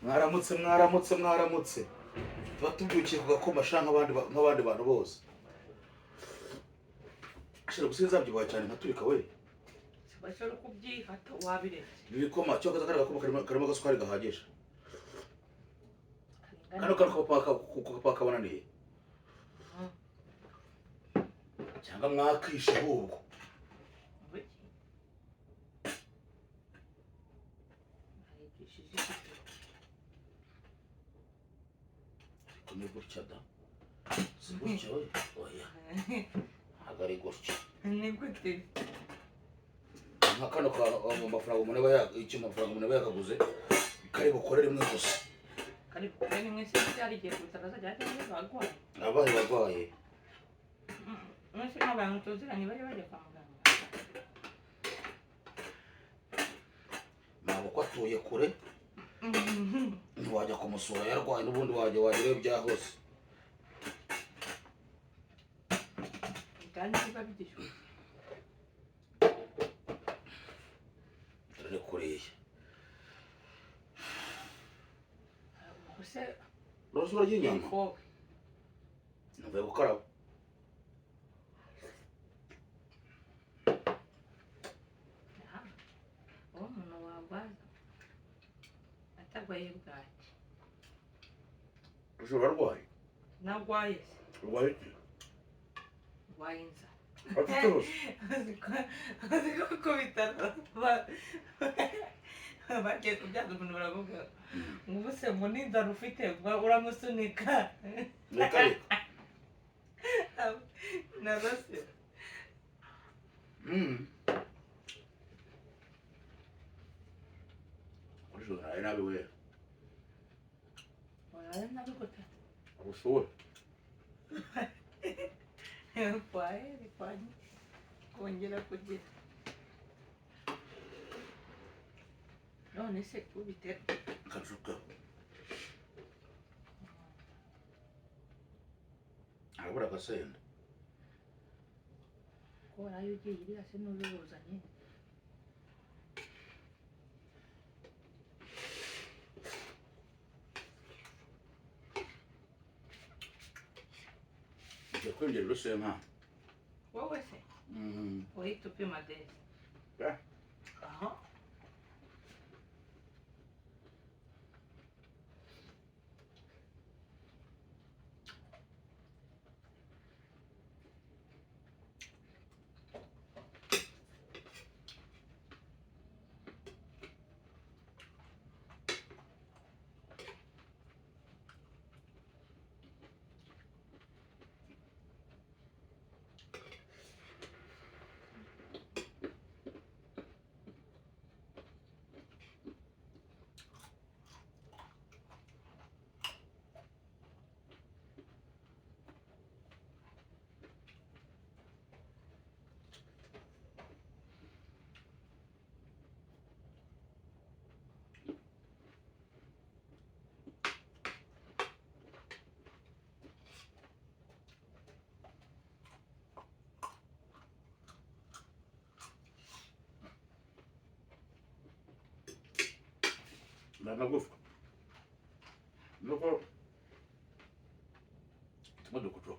Mwaramutse, mwaramutse, mwaramutse. Tuba tubyukiye ku gakoma sha, nk'abandi bantu bose. Ashira gusa nzabyibuha cyane nkaturika we. Bashobora kubyihata wabiretse. Ibi bikoma cyo kaza, kari gakoma karimo agasukari gahagije. Kano kano papa kabonaniye cyangwa mwakishe ahubwo. Wiki. Narigishije iki? Ariko ni gutya da, si gutya we, oya, ntabwo ari gutya. Ni gute? Nka kano ka mu mafaranga umuntu aba icyo amafaranga umuntu aba yakaguze kari bukore rimwe gusa. Kari bukore rimwe se? Byari igiye kuza bazajya bajya muri barwayi. Abaye barwaye. Mwese n'abantu tuziranye bari bajya kwa muganga. Ntabwo ko atuye kure, ntiwajya kumusura yarwaye, n'ubundi wajya wagerayo byahose. Kandi biba bigishyushye. Dore kuriya. Ubuse. Urasura ry'inyama. Ibikombe. Navuye gukaraba. Aha. Uwo muntu warwaza atarwaye bwaki? Ushobora urarwaye. Narwaye se? Urwaye iki? Ndwaye inzara. Afite hose. Uzi ko ku bitaro bagiye kubyaza umuntu, baravuga ngo ubuse ngo n'inzara ufite ngo uramusunika. Reka reka. Narose. Urashobora naraye nabi we. Waraye nabi gute? Ubushuhe. Kwaheri kwanyu kongera kugira none se ubite. Kajuka arabura agasenda. Ko waraye ugiye iriya se n'ubibuzanye? Ugiye kwinjira urusema. Wowe se uhita upima desi? Eh. Aha. Ni amagufwa nuko tumwe dukucoka.